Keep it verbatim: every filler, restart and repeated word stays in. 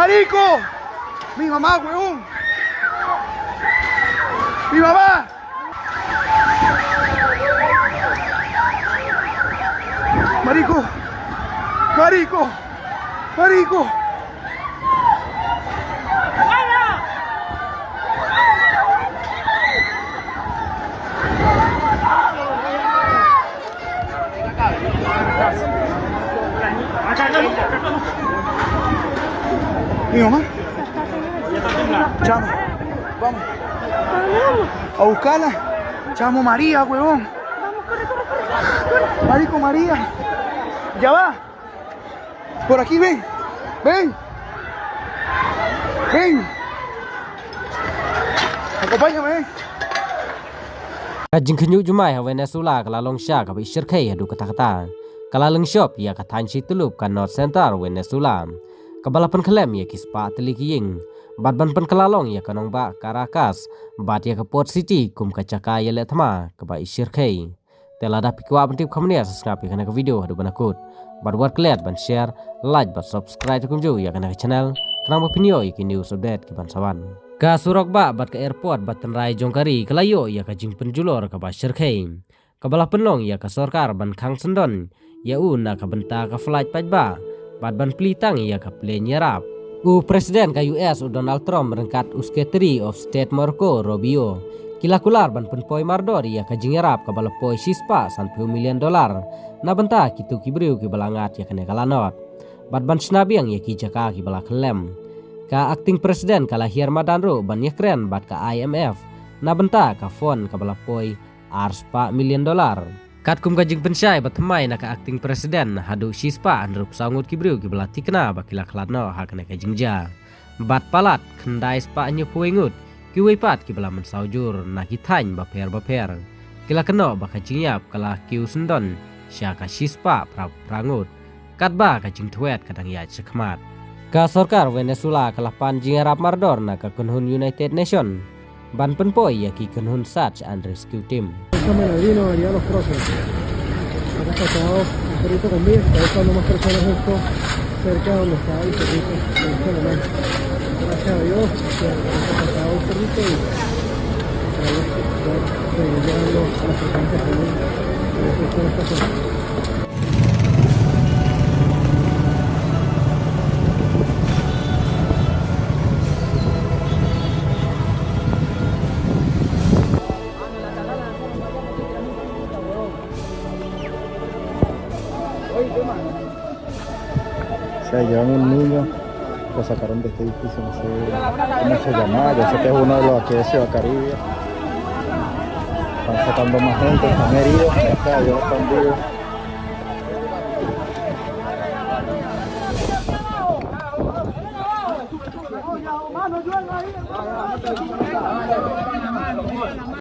Marico. Mi mamá, weón. Mi mamá. Marico. Marico. Marico. Mi mamá. Chamo. Vamos. A buscarla. Chamo María, huevón. Marico María. Ya va. Por aquí, ven. Ven. Ven. Acompáñame. Ka jingkhynñiuh jumai ha Venezuela ka la long sha kaba ishyrkhei haduh katta katta. Ka la lyngshop ïa ka thaiñ shi tyllup ka North Central Venezuela, kaba la pynkhyllem ïa ki spah tylli ki ïing bad ban pynkylla long ïa ka nongbah Caracas bad ïa ka port city kum ka jaka ïaleh thma kaba ishyrkhei. Te lada phi kwah ban tip kham bniah, sa sngap ïa kane ka video haduh ban da kut bad wat klet ban share, like bad subscribe kumjuh ïa kane ka channel, khnang ba phin ïoh ïa ki news update kiban sa wan. Ka surok bah bad ka airport ba tynrai jong ka ri ka la ïoh ïa ka jingpynjulor kaba shyrkhei, kaba la pynlong ïa ka sorkar ban khang syndon ïa u na ka bynta ka flight paidbah bad ban plie tang ïa ka plane ïarap. U President ka U S u Donald Trump ryngkat u Secretary of State Marco Rubio ki la kular ban pynpoi mardor ïa ka jingïarap kaba la poi shispah sanphew million dollar na bynta kito ki briew kiba la ngat ïa kane ka lanot bad ban shna biang ïa ki jaka kiba la khyllem. Ka acting president ka la hiar madan ruh ban ïakren bad ka I M F na bynta ka fund kaba la poi ar spah million dollar. Katkum ka jingpynshai ba thymmai na ka acting president, haduh shispah hynriewphew saw ngut ki briew kiba la thikna ba ki la khlad noh ha kane ka jingjia. Bad palat khyndai spah hynñiewphew wei ngut kiwei pat kiba la mynsaw jur na ki thaiñ bapher bapher, ki la kynnoh ba ka jingïap ka la kiew syndon sha ka shispah phra phra ngut. Katba ka jingthwet ka dang ïaid shakhmat, ka sorkar Venezuela ka la pan jingïarap mardor na ka kynhun United Nation ban pynpoi ïa ki kynhun search and rescue team. Esta mañana vino allá a los troces. Acá está acabado, un perrito con vida, está buscando más personas justo cerca de donde está el perrito, en este momento. Gracias a Dios, que está acabado el perrito y otra vez poder seguir llevando a las personas que están en, en esta zona. Se llevan un niño, lo sacaron de este edificio, no sé cómo se llama, yo sé que es uno de los que se va a Caribe. Están sacando más gente, están heridos, gracias a Dios están vivos.